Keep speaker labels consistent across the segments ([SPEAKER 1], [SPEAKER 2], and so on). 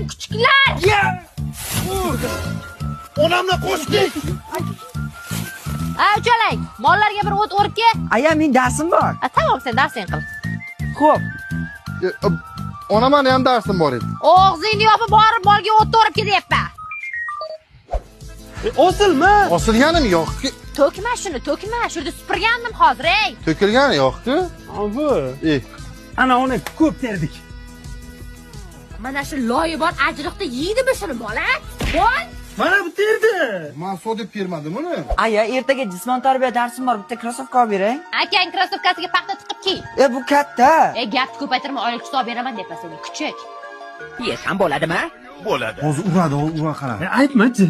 [SPEAKER 1] Kuchuklar!
[SPEAKER 2] Onamla qo'shdik.
[SPEAKER 1] A, uchalang. Mollarga bir o't o'rib ke.
[SPEAKER 3] Aya, men darsim bor.
[SPEAKER 1] A, tamom, sen darsing qil.
[SPEAKER 3] Xo'p.
[SPEAKER 2] Ona, mani ham darsim bor edi.
[SPEAKER 1] Og'zingni yopib borib molga o't o'rib ke deyapman.
[SPEAKER 4] Osilma.
[SPEAKER 2] Osilganim yo'q-ku.
[SPEAKER 1] To'kma shuni, to'kma. Shu yerda supurgandim hozir, ey.
[SPEAKER 2] To'kilgani yo'q-ku.
[SPEAKER 4] Bu. Ana uni ko'p terdik.
[SPEAKER 1] Mana shu loyi bor ajriqda yeydimi shuni bola? Voy!
[SPEAKER 4] Mana bu terdi.
[SPEAKER 2] Men so deb termadim uni.
[SPEAKER 3] Aya, ertaga jismoniy tarbiya darsim bor. Bitta krossovka olib bering.
[SPEAKER 1] Akang krossovkasiga paxta tiqib kiy.
[SPEAKER 3] E, bu katta.
[SPEAKER 1] E, gapni ko'paytirma, oylik hisob beraman deyapman senga, kuchuk.
[SPEAKER 5] Yesam bo'ladimi?
[SPEAKER 6] Bo'ladi.
[SPEAKER 2] Hozir uradi, ura qara.
[SPEAKER 4] Aytma-chi.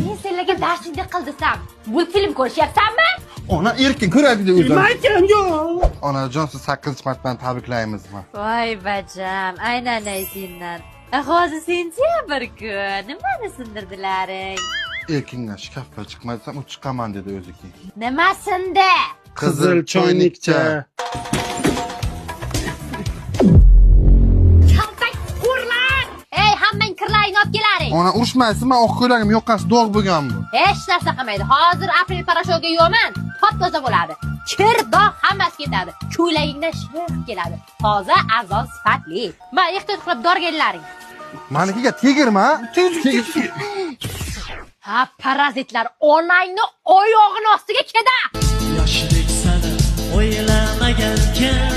[SPEAKER 1] Men senlarga darsingni qil desam, multfilm ko'rishyapsanmi?
[SPEAKER 2] Ona erkin ko'radi o'zi.
[SPEAKER 4] Aytgam yo'q.
[SPEAKER 2] Onajon, siz 8-mart bilan tabriklaymiz.
[SPEAKER 1] Voy bacham, aynan aytingdan. Hozir sentyabr-ku. Nimani sindirdilaring?
[SPEAKER 2] Erkindan shkafga chiqmasam, u chiqaman dedi o'zi keyin.
[SPEAKER 1] Nima sindi?
[SPEAKER 2] Qizil choynikcha.
[SPEAKER 1] Kaltak qo'rlar! Ey, hammang kirlaringni olib kelaring.
[SPEAKER 2] Ona, urushmaysiz, men oq ko'ylagim yoqasi dog' bo'lgan bu.
[SPEAKER 1] Hech narsa qilmaydi. Hozir aprel poroshoga yuvaman, top-toza bo'ladi. Kir, dog' hammasi ketadi. Ko'ylagingdan shiq keladi. Toza, arzon, sifatli. Ma, ehtiyot qilib dorganlaring.
[SPEAKER 2] Manikiga tegirma.
[SPEAKER 1] Ha, parazitlar onangni oyog'ini ostiga keda.
[SPEAKER 7] Yoshlik sani o'ylamagan kim.